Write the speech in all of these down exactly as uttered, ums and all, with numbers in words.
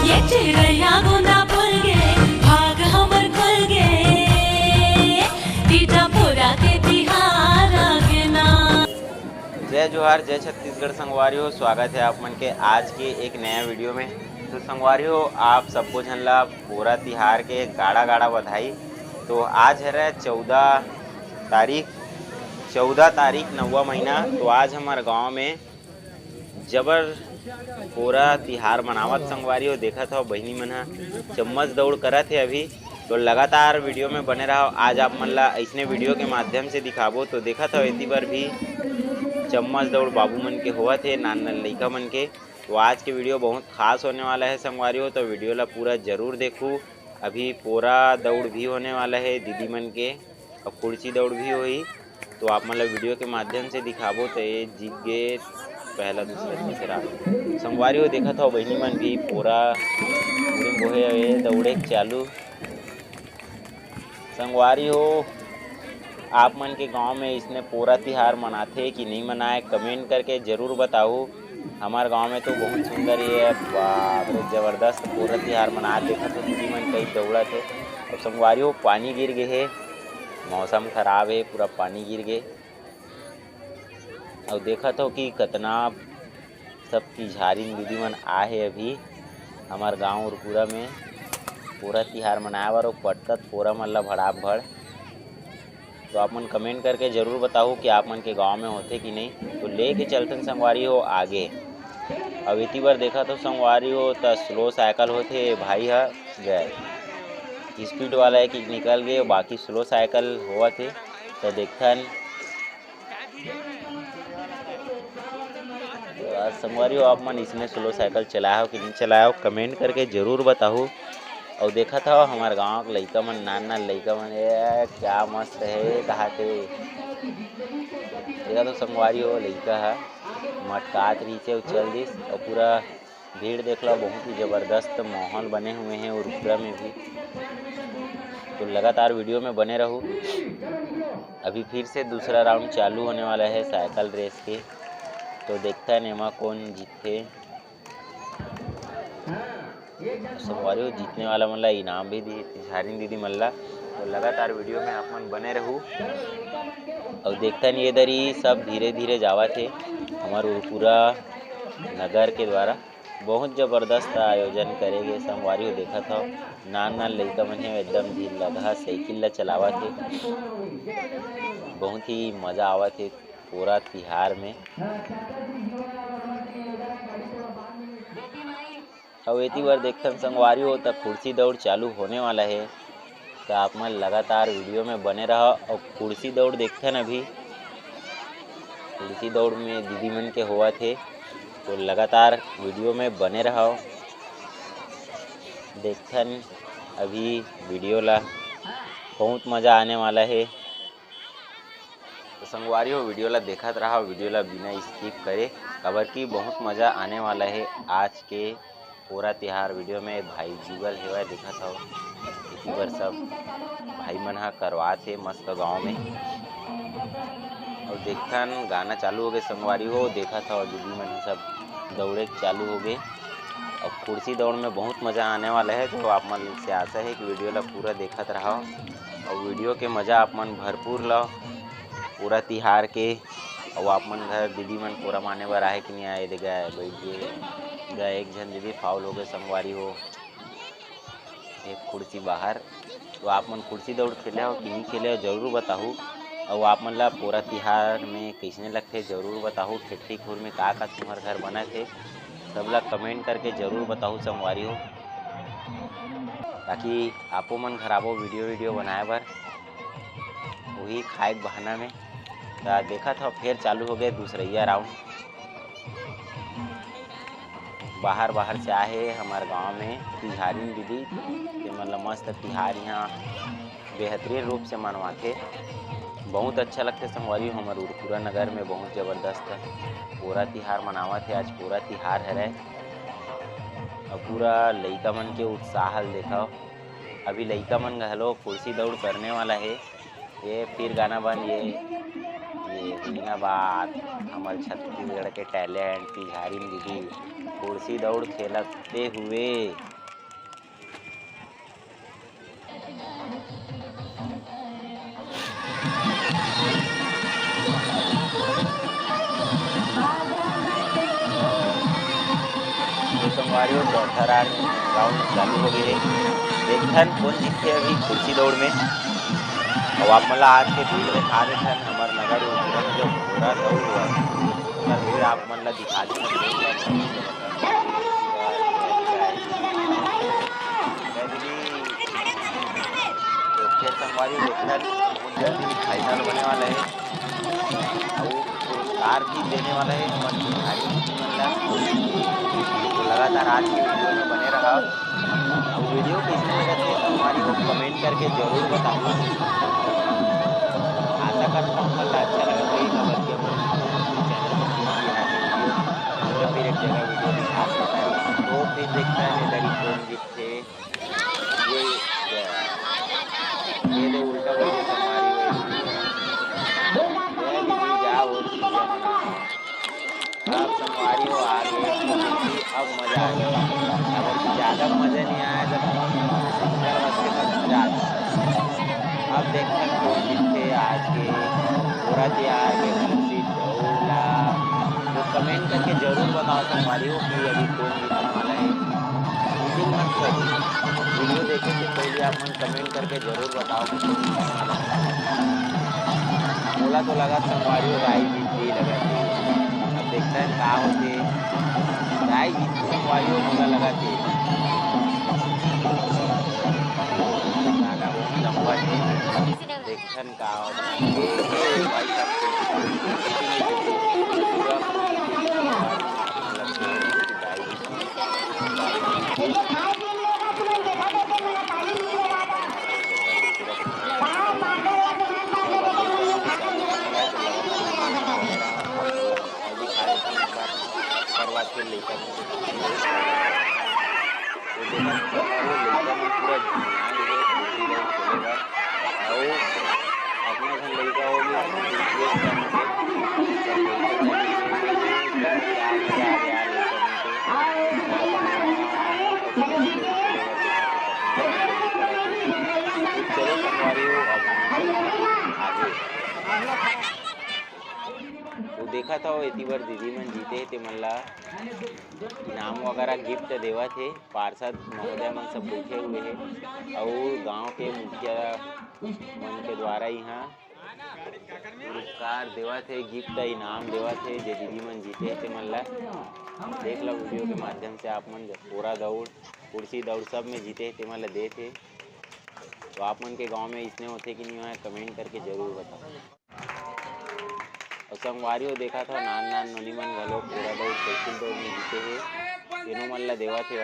ये चिरैया गोंदा बोल गे, भाग हमर खुल गे, टीटा पोरा के तिहार आ गे ना। जय जोहार, जय छत्तीसगढ़ संगवारी हो, स्वागत है आप मन के आज के एक नया वीडियो में। तो संगवारी हो, आप सबको झन ला पोरा तिहार के गाड़ा गाड़ा बधाई। तो आज हरे चौदह तारीख, चौदह तारीख नौवा महीना। तो आज हमारे गांव में जबर पोरा तिहार मनावत संगवारी हो। देखत हव बहिनी मन ह चम्मच दौड़ करत हे अभी। तो लगातार वीडियो में बने रहो, आज आप मन ला ऐसने वीडियो के माध्यम से दिखाबो। तो देखत हव एती बर भी चम्मच दौड़ बाबू मन के होवत हे, नान नान लइका मन के। तो आज के वीडियो बहुत खास होने वाला है संगवारी हो, तो वीडियो ला पूरा जरूर देखू। अभी पोरा दौड़ भी होने वाला है दीदी मन के, अब कुर्सी दौड़ भी होही। तो आप मन ला वीडियो के माध्यम से दिखाबो, तो ये जीत गे पहला, दूसरा, तीसरा। संगवारी हो, देखत हव बहिनी मन भी पोरा उड़े बोहे हवे, दौड़े चालू। संगवारी हो, आप मन के गांव में इसने पोरा तिहार मनाथे कि नहीं मनाए, कमेंट करके जरूर बताओ। हमार गांव में तो बहुत सुंदर ये, बाप रे, जबरदस्त पोरा तिहार मनात। देखत हो दीदी मन कई दौड़त हे। अब संगवारी हो, पानी गिर गे हे, मौसम खराब हे, पूरा पानी गिर गे। अउ देखत हो कि कतना सब तिहारिन दीदी मन आए हे अभी हमार गांव उरपुरा में पोरा तिहार मनाए बर, अउ पटकत पोरा मन ला भड़ाभड़। तो आप मन कमेंट करके जरूर बताओ कि आप मन के गांव में होथे कि नहीं। तो लेके चलथन संगवारी हो आगे। अब एती बर देखत हो संगवारी हो, त स्लो साइकिल होथे, भाई ह गए, स्पीड वाला एक निकल गए, बाकी स्लो साइकिल होवत हे। तो देखथन। तो आज संगवारी हो, आप मन इसने स्लो साइकिल चलाए हो कि नहीं चलाए हो, कमेंट करके जरूर बताहू। अउ देखत हव हमार गांव के लइका मन, नान नान लइका मन, ए क्या मस्त हे, कहा थे। देखत हो संगवारी हो, लइका ह मटकात रहिसे अउ चल दिस, अउ पूरा भीड़ देख लो, बहुत ही जबरदस्त माहौल बने हुए हैं उरपुरा में भी। तो लगातार वीडियो में बने रहू। अभी फिर से दूसरा राउंड चालू होने वाला है साइकिल रेस के, तो देखथन एमा कौन जीतथे। संगवारी हो, जीतने वाला मन ला इनाम भी दी, तिहारिन दीदी मन ला। तो लगातार वीडियो में आप मन बने रहू। अउ देखथन ये दरी सब धीरे धीरे जावत हे हमार उरपुरा नगर के द्वारा। बहुत जबरदस्त आयोजन करे गे संगवारी हो। देखत हव नान नान लइका मन हे, एकदम धीर लगा साइकिल ला चलावत हे। बहुत ही मजा आवत हे पोरा तिहार में। अउ एती बर देखथन संगवारी हो, त कुर्सी दौड़ चालू होने वाला हे, त आप मन लगातार वीडियो में बने रहो। अउ कुर्सी दौड़ देखथन अभी, कुर्सी दौड़ में दीदी मन के होवत हे, तो लगातार वीडियो में बने रहो। देखथन अभी वीडियो ला, बहुत मजा आने वाला हे। तो संगवारी हो, वीडियो ला देखत रहा, वीडियो ला बिना स्किप करे, काबर कि बहुत मजा आने वाला है आज के पोरा तिहार वीडियो में। भाई जुगल हेवय, देखत हव, इसी बर सब भाई मन ह करवात हे मस्त गांव में। और देखथन गाना चालू हो गए संगवारी हो, देखत हव दीदी मन ह सब दौड़े चालू हो गए। और कुर्सी दौड़ में बहुत मजा आने वाला है, तो आप मन से आशा है कि वीडियो ला पूरा देखत रहो। और वीडियो के मजा आप मन भरपूर लो पूरा तिहार के। अउ आप मन घर दीदी मन पोरा माने बर आए कि नहीं आए, दे गए बैठ गए, गए एक झन दीदी फाउल हो गए संगवारी हो, एक कुर्सी बाहर। तो आप मन कुर्सी दौड़ खेले हो कि नहीं खेले हो, जरूर बताहू। अउ आप मन ला पोरा तिहार में कैसने लगथे, जरूर बताहू। ठेठी खुर में का का तुम्हर घर बना थे, सब ला कमेंट करके जरूर बताहू संगवारी हो, ताकि आपो मन घर आबो वीडियो वीडियो बनाए बर। वही खाए के बहाना में। त देखत हव, फेर चालू हो गए दूसरैया राउंड। बाहर बाहर से आए हे हमर गांव में तिहारिन दीदी, ते मन ल मस्त तिहार यहाँ बेहतरीन रूप से मनवाथे। बहुत अच्छा लगथे संगवारी हो, हमर उरपुरा नगर में बहुत जबरदस्त पोरा तिहार मनावत हे। आज पोरा तिहार हरय, अउ पूरा लइका मन के उत्साह ल देखव। अभी लइका मन घलो कुर्सी दौड़ करने वाला हे। ये फिर गाना बन ये, ये हुई ना बात, हमर छत्तीसगढ़ के टैलेंट तिहारिन दीदी कुर्सी दौड़ खेलते हुए। तो संगवारी हो, चौथा राउंड चालू हो गए हे। देखथन कोन जीतथे अभी कुर्सी दौड़ में। अउ आप मन ला आज के भीड़ में खा देथन हमर नगर उजरम जो पूरा दौड़ हुआ, ओकर भीड़ आप मन ला दिखा देथन। तो फिर संगवारी देखथन, बहुत जल्दी फाइनल होने वाला है। अउ पुरस्कार भी देने वाला है हमर खिलाड़ी मन ला। तो लगातार आज की वीडियो में बने रहा। अउ वीडियो कैसे लगा तो संगवारी हो कमेंट करके जरूर बताओ। आशा करता हूँ हमन ला अच्छा लगा होही, काबर कि हमन चैनल पर शुरू किए हैं वीडियो, तो फिर एक जगह वीडियो दिखा सकता है। तो फिर देखता है इधर ही कौन जीतथे। ये, ये दे उल्टा बोल के संगवारी हो। जय दीदी, जा हो दीदी, जय माता। अब संगवारी हो आ गए, अब मजा आ गया। अगर ज़्यादा मजा नहीं आया जब कौन सिंगर बचते तब मजा आता। अब देखते हैं कौन जीतते आज के, पूरा तैयार के खुशी डौला। तो कमेंट करके जरूर बताओ संगवारी हो कि अभी कौन जीतने वाला है। चीटिंग मत करो, वीडियो देखे से पहले आप मन कमेंट करके जरूर बताओ कि कौन जीतने वाला है। मोला तो लगा संगवारी हो राय जीत गई लगा थी। अब देखता है का होते। राय जीत के संगवारी हो मोला लगा थी। गाना बहुत लंबा है। देखथन का होता है। ये, ये भाई साहब को करवा के लेकर वो लइका मन पूरा ध्यान दे खुशी रहे खेले बर। अउ अपना झन लइका हो गया, चलो संगवारी हो, अब आगे। तो देखा था, एती बर दीदी मन जीते हे, ते मन ला इनाम वगैरह गिफ्ट देवत हे। पार्षद महोदय मन सब बैठे हुए हे अउ गांव के मुखिया मन के द्वारा इहाँ पुरस्कार देवत हे, गिफ्ट इनाम देवत हे। जे दीदी मन जीते हे ते मन ला देख ला वीडियो के माध्यम से आप मन, पूरा दौड़, कुर्सी दौड़ सब में जीते हे ते मन ला देत हे। तो आप मन के गांव में इसने होथे कि नहीं होय, कमेंट करके जरूर बताओ। अउ संगवारी हो देखा था नान नान नोनी मन घलो पूरा दौड़ साइकिल दौड़ में जीते हे, तेनो मन ला देवत हे।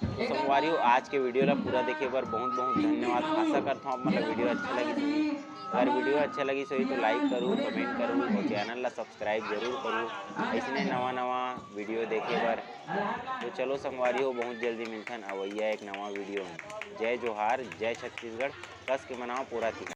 तो संगवारी हो आज के वीडियो ला पूरा देखे बर बहुत बहुत धन्यवाद। आशा करता हूँ आप मन ला वीडियो अच्छा लगी होही। अगर वीडियो अच्छा लगी होही तो लाइक करू, कमेंट करू और चैनल ला सब्सक्राइब जरूर करू, ऐसने नवा नवा वीडियो देखे बर। तो चलो संगवारी हो, बहुत जल्दी मिलथन अवैया एक नवा वीडियो में। जय जोहार, जय छत्तीसगढ़, कस के मनाओ पूरा तिहार।